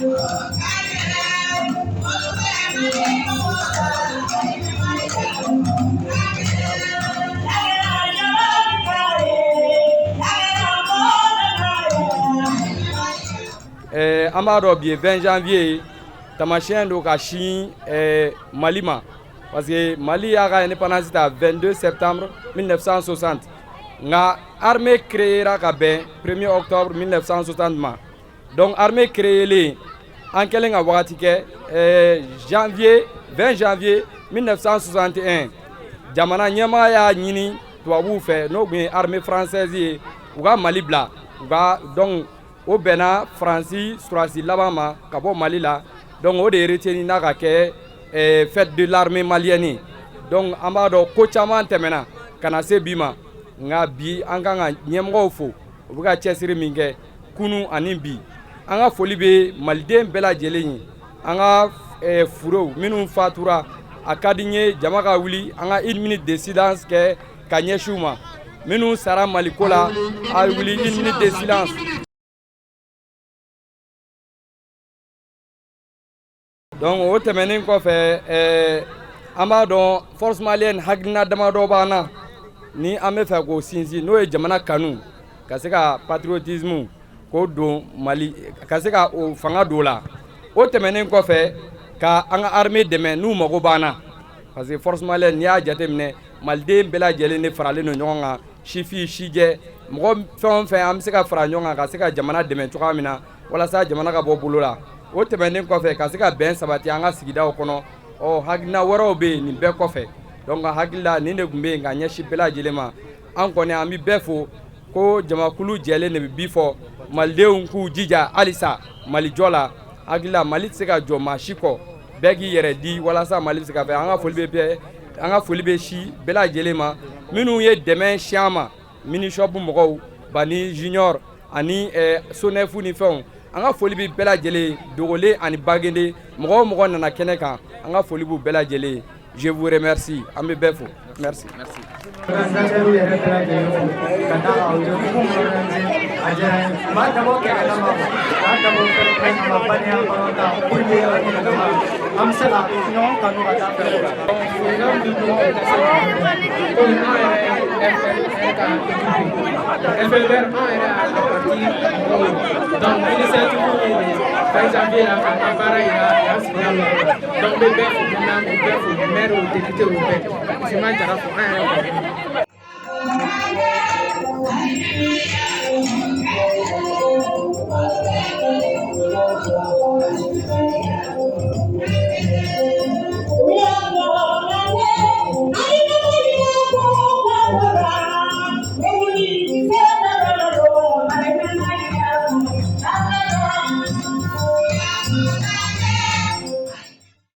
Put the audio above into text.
An b'a dɔn bi ye 20 janvier ye, tamasiyɛn don ka sin Mali ma, parce que Mali y'a ka indépendance ta 22 septembre 1960, nka armée créera ka bɛn 1er octobre 1960 ma. Donc armée créelen, an kɛlen ka wagati kɛ, janvier, 20 janvier 1961, jamana ɲɛmaa y'a ɲini tubabuw fɛ, n'o tun ye armée française ye, u ka Mali bila u ka. Donc o bɛnna Faransi sɔrɔdasi laban ma ka bɔ Mali la. Donc o de retenu n'a ka kɛ fête de l'armée malienne. Donc an b'a dɔn ko caman tɛmɛna ka na se bi ma, nka bi an kan ka ɲɛmɔgɔw fo, u bɛ ka cɛsiri min kɛ kunun ani bi. An ka foli bɛ maliden bɛɛ lajɛlen ye. An ka furew minnu fatura, a ka di n ye jama ka wuli, an ka une minute de silence kɛ ka ɲɛsin u ma, minnu sara Maliko la. A wuli, une minute de silence. Donc o tɛmɛnen kɔfɛ, an b'a dɔn force malienne hakilina damadɔ b'an na ni an bɛ fɛ k'o sinsin, n'o ye jamana kanu, ka se ka patriotisme k'o don Mali, ka se ka o fanga don la. O tɛmɛnen kɔfɛ, ka an ka armée dɛmɛ n'u mago b'an na, parce que force malienne, n'i y'a jateminɛ, maliden bɛɛ lajɛlen de faralen don ɲɔgɔn kan, sifin, sijɛ, mɔgɔ fɛn o fɛn, an bɛ se ka fara ɲɔgɔn kan ka se ka jamana dɛmɛ cogoya min na walasa jamana ka bɔ bolo la. O tɛmɛnen kɔfɛ, ka se ka bɛn sabati an ka sigidaw kɔnɔ. Ɔ, hakilina wɛrɛw bɛ yen nin bɛɛ kɔfɛ. Donc hakilila nin de tun bɛ yen ka ɲɛsin bɛɛ lajɛlen ma. An kɔni, an bɛ bɛɛ fo ko jamakulu jɛlen de bɛ bi fɔ malidenw k'u jija halisa Malijɔ la. Hakilila, Mali tɛ se ka jɔ maa si kɔ, bɛɛ k'i yɛrɛ di walasa Mali bɛ se ka fɛ. An ka foli bɛ bɛɛ, an ka foli bɛ si bɛɛ lajɛlen ma minnu ye dɛmɛ si an ma, Minishop mɔgɔw, Bani Junior ani Sonɛfu ni fɛnw. An ka foli bɛ bɛɛ lajɛlen, dogolen ani bagenden, mɔgɔ o mɔgɔ nana kɛnɛ kan, an ka foli b'u bɛɛ lajɛlen. Je vous remercie, an bɛ bɛɛ fo, merci. Organisateur yɛrɛ bɛɛ lajɛlen fo ka da kan, u ye ko mun organiser, a diyara n ye. U b'a dabɔ kɛlɛ kama, u b'a dabɔ fɛn kama, badenya balontan, pour que an yɛrɛ dama an bɛ se ka ɲɔgɔn kanu ka taa fɛ. Komi an yɛrɛ FFR ka équipe, FFR, an yɛrɛ y'a parti mɔgɔw ye. Donc initiative ye de 20 janvier la k'an ka baara yira yan sigida mɔgɔw la. Donc n bɛ bɛɛ fo, n bɛ bɛɛ fo, maire o, député o, bɛɛ. Ka Usumani Jara fo, an yɛrɛ kɔni.